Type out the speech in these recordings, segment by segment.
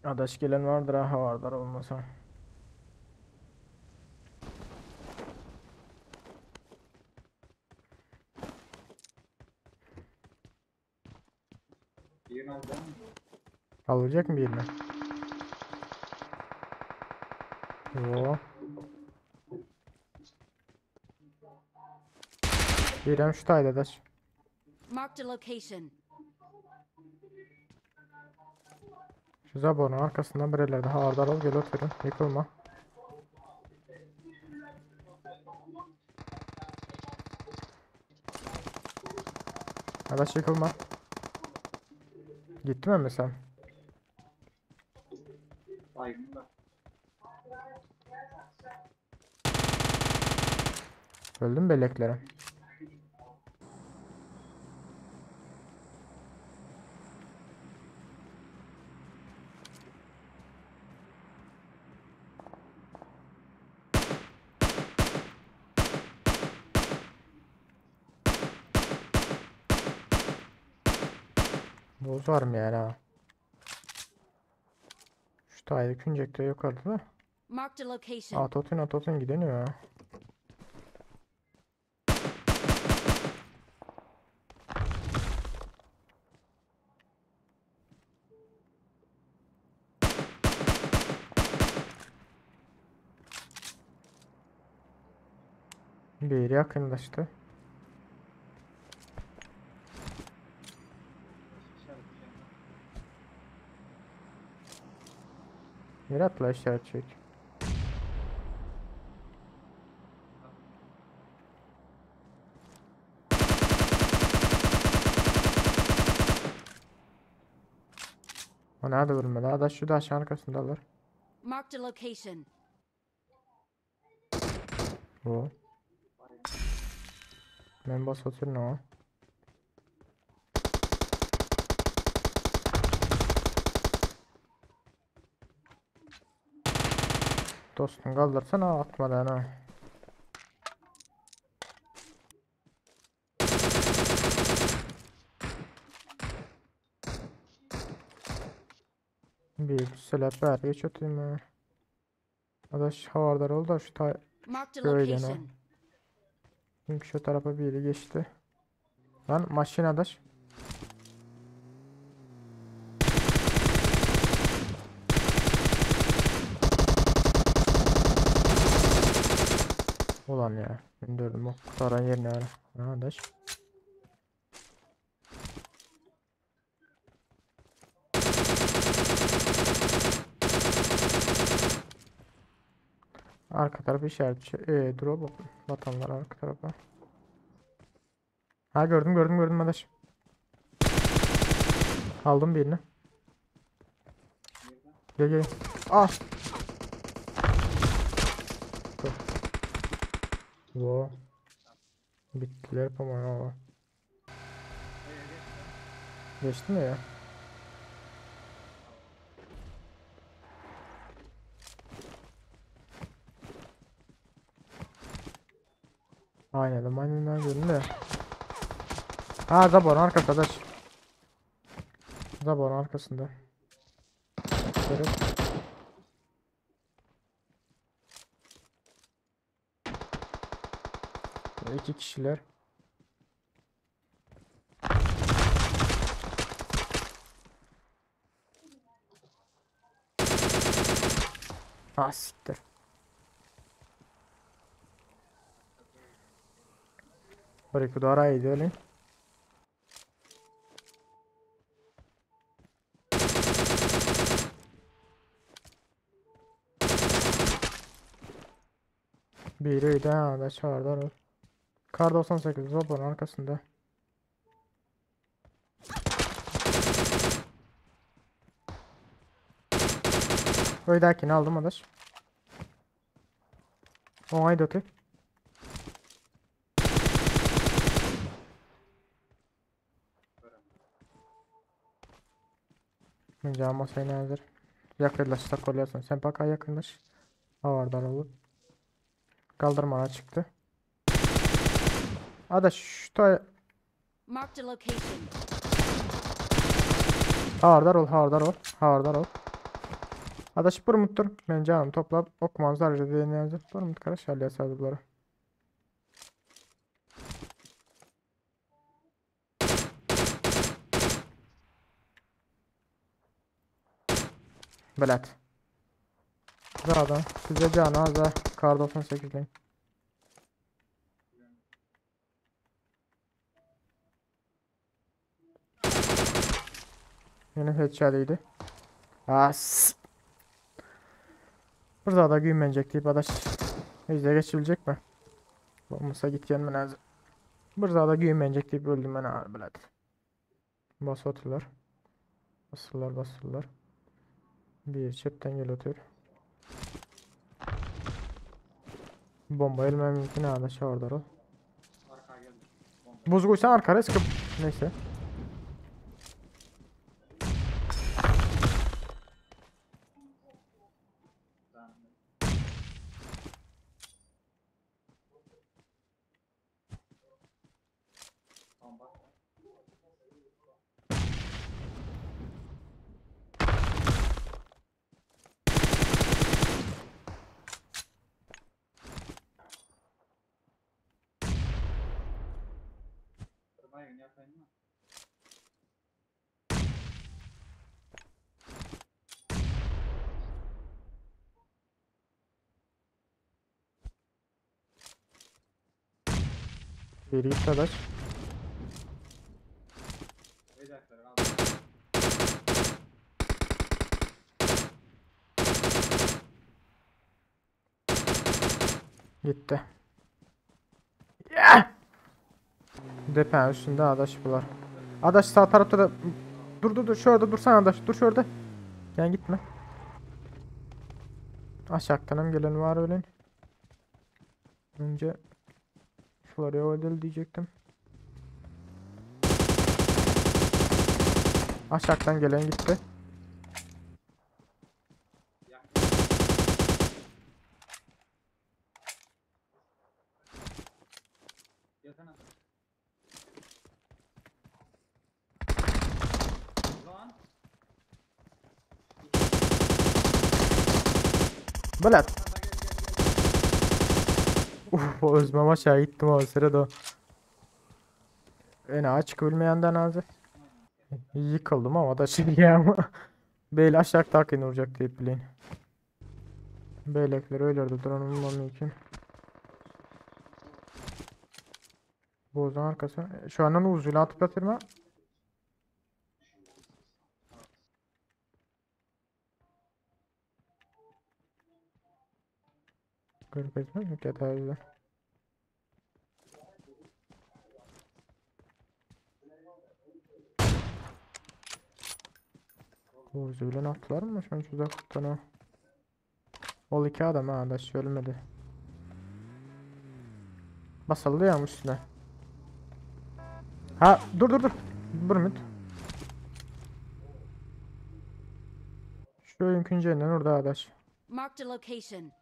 Adaş gelen bardyr ha habardar olmasa. Birini alacağım mı? Alacak mı birini? Yo. Birem şu tayda adaş. Marked a location. Şu zaborun arkasından bir daha habardar ol gel oturun. Yıkılma. Adaş yıkılma. Gitti mi sen? Baygın da. Öldün mü belleklere? Boz var mı yani ha? Şu tayda küncekte yukarıda da. Marked a location. At otun at otun gideniyor ya. Biri yakınlaştı. İşaret Yere atla işaret çek. O nerede vurmadı? Adaş şu da arkasındalar. Marked a location. Bu. Men bas oturun o. Dostum kaldırsana atmadan ha. Bir selep ver geç oturayım ya. Adaş havardar oldu da şu ta Marked a Böyle ne? location. Çünkü şu tarafa biri geçti. Lan maşin adaş. Ulan ya. İndirdim o kurtaran yerine öyle. Ha, adaş. Arka tarafı işaretçi. Drop vatanlar arka tarafa. Ha gördüm gördüm gördüm adaş. Aldım birini. Gel gel. Ah. Dur. Wo. Bittiler ama. Geçti mi ya? Aynen aynen gördüm de. Ha Zabon arkasında adaş. Zabon arkasında. Görüp. İki kişiler. Ah siktir. Bir dara edelim. Biri de ha da çağırdılar. Kar 98 Zobo'nun arkasında. Öydakini aldım adaş. Onay dotu. Men masayna hazır. Yakınlaşsak bolýarsyň. Sen paka yakınlaş. Havardar olup. Kaldırmana çıktı. Adaş şu ta Marked a location. Havardar ol, havardar ol, havardar ol. Adaş bir mutdur. Men janymy toplap okman zarja diýen ýaly. Bir mut karaş alýar sadece bulara. Bilet. Zaten size canı az da kar 98'liyim. Yine headshot idi. As. Burada da güýmenjek diýip adaş. Ejde geçibilecek mi? Olmasa git gelme lazım. Burada da güýmenjek diýip öldüm ben abi bilet. Bas oturlar. Basırlar basırlar. Bir çepten gel otur. Bomba elmem mümkün adaş orada o. Arka geldi. Bomba. Buz koysan arkaya sıkıp neyse. Tamam. Bomba. Tırmayın yapayım mı? Biri gitti adaş. Beyler al. Gitti. Yeah! Depen üstünde adaş bular. Adaş sağ tarafta da dur dur dur şurada dursana adaş dur şurada. Gel gitme. Aşağıdan hem gelen var öyle. Önce şuları öldür diyecektim. Aşağıdan gelen gitti. Yak. Gelsene. Lan. Bilet. Gel gel gel. Uf, özmem aşağı gittim o sırada. En ağa çıkabilmeyenden azı. Yıkıldım ama da şimdi ama. Beyler aşağı takın olacak deyip bilin. Beylekler öyle duran olmam mümkün. Bozun arkası. Şu andan uzun atıp yatırma. Görmez mi? Yeterli. Uzu bilen attılar mı? Şu an uzaktan o. Ol iki adam ha adaş ölmedi. Basıldı ya üstüne. Ha dur dur dur. Bir minut. Şu mümkün orada adaş. Marked a location.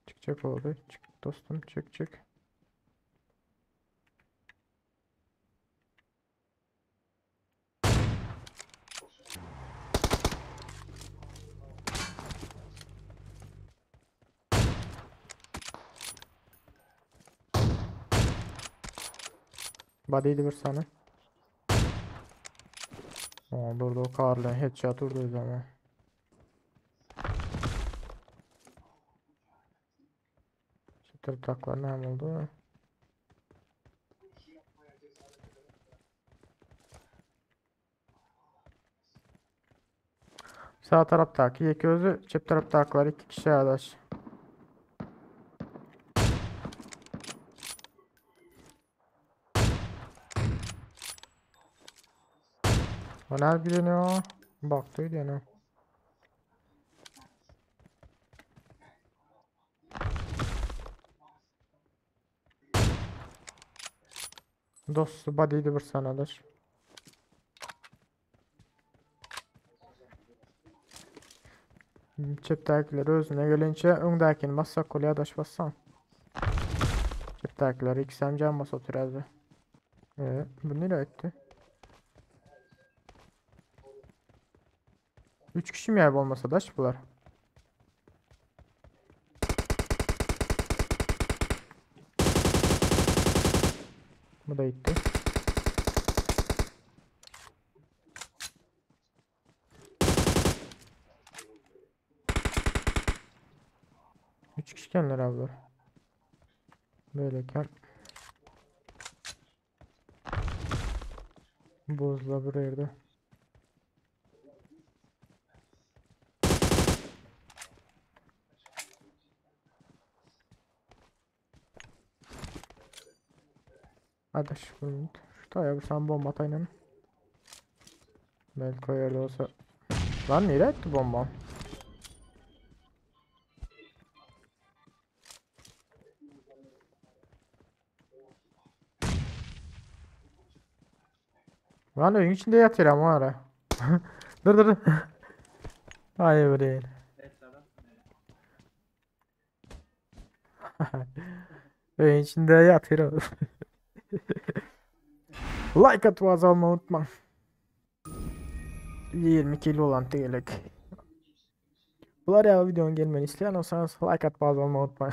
Çıkacak oldu. Çık dostum çık çık. Body'ydi bir saniye. Aa, durdu o karlı headshot vurdu ama. Şu taklar ne oldu? Sağ taraftaki iki özü, çep taraftakiler iki kişi adaş. O ne biliniyor? Baktıydı yani. Dost body'ydi bir sanadır. Çepdakileri özüne gelince öňdäkini bassak bolýar daş bassan. Üstdäkiler ikisem can bas oturýardy. Ee, bu nereye gitti? 3 kişi mi yer olmasa da bular. Bu da gitti. Üç kişi kendiler abi. Böyleyken Bozla bir yerde. Adaş bunu şu da ya sen bomba atayım. Belki o yerde olsa. Lan nereye etti bomba? Lan öýüň içinde ýatyr ama ara. Dur dur. Ay bre. Öýüň içinde ýatyr. Like atıp azalma unutma. 20 kilo olan tegelek. Bular ya videonun gelmeni isteyen olsanız like atıp azalma unutma.